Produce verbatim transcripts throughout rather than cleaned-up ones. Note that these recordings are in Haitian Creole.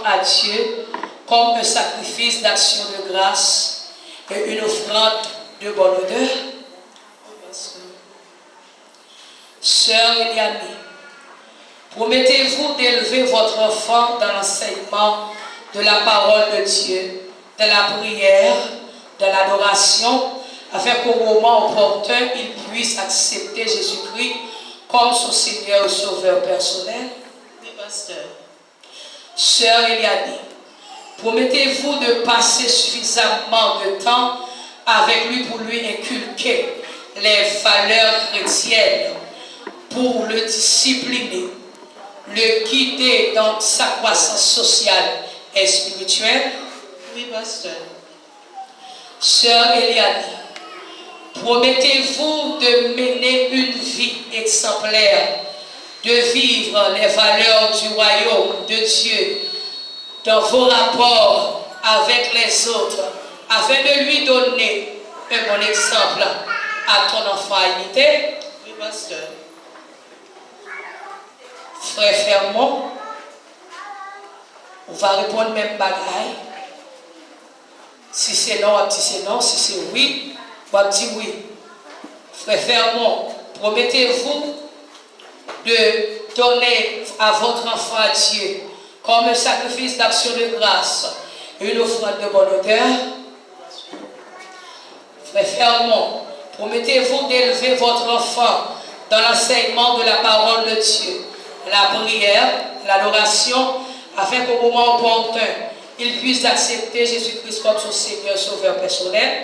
à Dieu comme un sacrifice d'action de grâce et une offrande de bonne odeur. Sœur Eliane, promettez-vous d'élever votre enfant dans l'enseignement de la parole de Dieu, dans la prière, dans l'adoration, afin qu'au moment opportun, il puisse accepter Jésus-Christ comme son Seigneur et Sauveur personnel? Oui, pasteur. Sœur Eliane, promettez-vous de passer suffisamment de temps avec lui pour lui inculquer les valeurs chrétiennes, pour le discipliner, le guider dans sa croissance sociale et spirituelle? Oui, pasteur. Sœur Eliane, promettez-vous de mener une vie exemplaire, de vivre les valeurs du royaume de Dieu dans vos rapports avec les autres, afin de lui donner un bon exemple à ton enfant à imiter? Oui, pasteur. Frè Fèmon, ou va reponn menm bagay. Si se non, w ap di se non. Si se wi, w ap di wi. Frè Fèmon, promettez-vous de donner à votre enfant à Dieu comme un sacrifice d'action de grâce et une offrande de bonne odeur? Frère Fermont, promettez-vous d'élever votre enfant dans l'enseignement de la parole de Dieu, la prière, l'adoration, afin qu'au moment opportun, il puisse accepter Jésus-Christ comme son Seigneur et Sauveur personnel?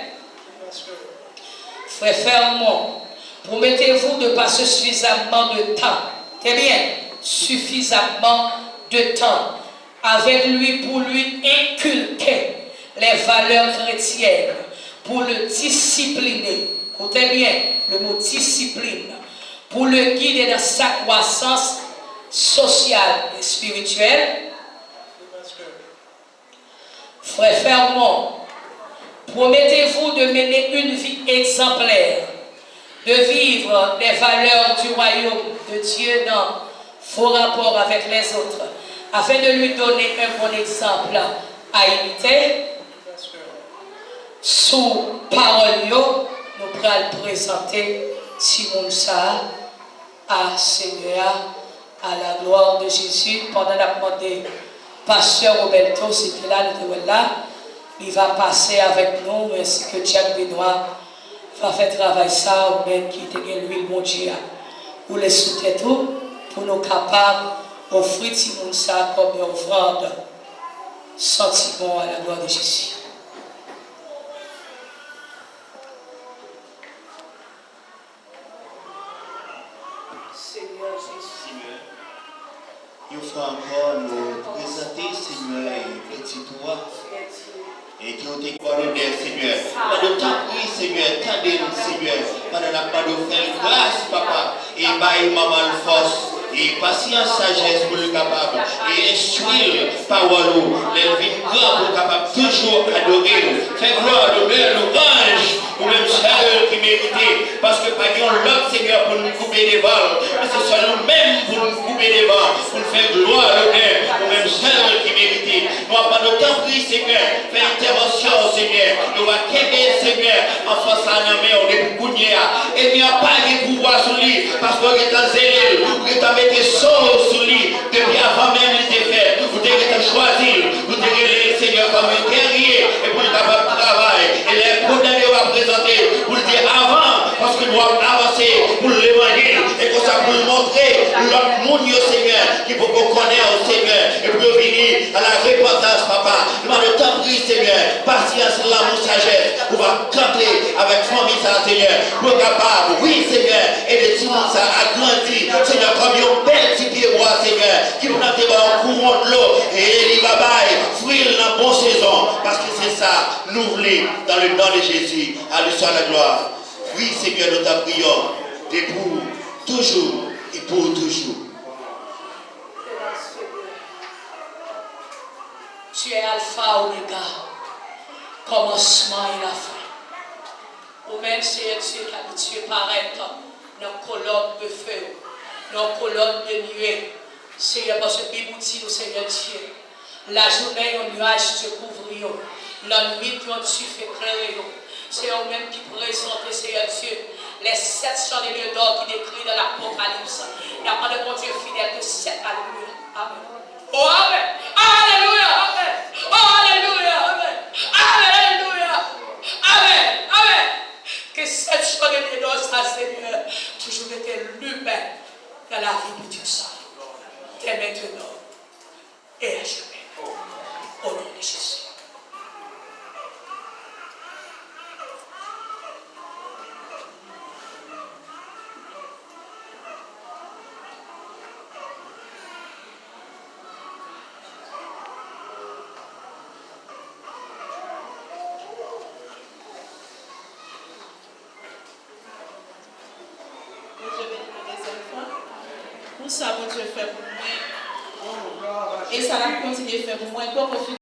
Frère Fermont, promettez-vous de passer suffisamment de temps, très bien, suffisamment de temps avec lui pour lui inculquer les valeurs chrétiennes, pour le discipliner. Écoutez bien le mot discipline. Pour le guider dans sa croissance sociale et spirituelle. Frère Fermont, promettez-vous de mener une vie exemplaire, de vivre les valeurs du royaume de Dieu dans vos rapports avec les autres, afin de lui donner un bon exemple à imiter? Sou pawòl yo, nou pral prezante timoun sa a Senyè a, à la gloire de Jésus, pandan n ap mande Pastè Roberto, se te la, nou te wè l la, li va pase avèk nou, ensi ke Jack Benoit va fè travay sa, ou menm ki te gen lwil Bondye a woule sou tèt ou, pou nou kapab ofri timoun sa kòm yon ofrann santi bon à la gloire de Jésus. Senyè Jezi. Senyè, yon fwa ankò, nou prezante, Senyè, pitit ou a, e ke w te ba nou dè, Senyè. Mande w, tanpri, Senyè, tande n, Senyè, pandan n ap mande w fè l gras, Papa, e bay manman l fòs, e pasyans, sajès pou l kapab, e enstwi l pawòl ou, lè l vin gran pou l kapab toujou adore l, fè glwa, lonè, lwanj, ou menm sèl ki merite, paske pa gen yon lòt Senyè pou n koube devan l, men se sèl ou menm pou n koube devan, pou n fè glwa, lonè, ou menm sèl ki merite. Nou ap mande w, tanpri, Senyè, fè entèvansyon, Senyè. Nou va kenbe, Senyè, anfan sa a nan men w depi kounye a. Ènmi an pa gen pouvwa sou li, paske w gentan zele l, ou gentan mete san w sou li. Depi avan menm li te fèt, ou te gentan chwazi l, ou te rele l, Senyè, kòm yon gèrye, e pou l kapab travay. E lè pwoblèm yo va prezante, pou l di avan, paske nou ap avanse pou levanjil, e konsa pou l montre lòt moun yo, Senyè, ki poko konnen w, Senyè, e pou yo vini a la repantans, Papa. Nou mande w, tanpri, Senyè, pasyans, lanmou, sajès, ou va kanpe avèk fanmi sa a, Senyè, pou yo kapab, wi, Senyè, ede timoun sa a grandi, Senyè, kòm yon bèl ti pyebwa, Senyè, ki plante bò yon kouwon dlo, e li va bay fwi l nan bon sezon, paske se sa nou vle, dans le nom de Jésus. À lui soit la gloire. Wi, Senyè, nou ta priye w, depi w, toujou, e pou w toujou. Tu es Alpha, Oméga, commencement et la fin. Ou menm, Senyè Dye, ki abitye parèt nan kolòn de fe, nan kolòn de nwe. Senyè, paske Bib ou di nou, Senyè Dye, Lajounen, yon nuaj te kouvri yo. Lannwit, yon dife klere yo. Se ou menm ki prezante, Seyè Dye, les sept chandeliers d'or ki dekri nan Lapokalips. N ap mande Bondye fidèl ke sèt, alelouya. Amèn. Oh, amèn. Alelouya. Amèn. Oh, alelouya. Amèn. Amèn. Alelouya. Amèn. Amèn. Ke sèt chandeliers d'or sa, Seyè, toujou rete limen nan lavi pitit sa. Dès maintenant et à jamais. Au nom de Jésus. Bondye beni nou dezyèm fwa. Pou sa Bondye fè pou mwen, e sa l ap kontinye fè pou mwen, poko fini.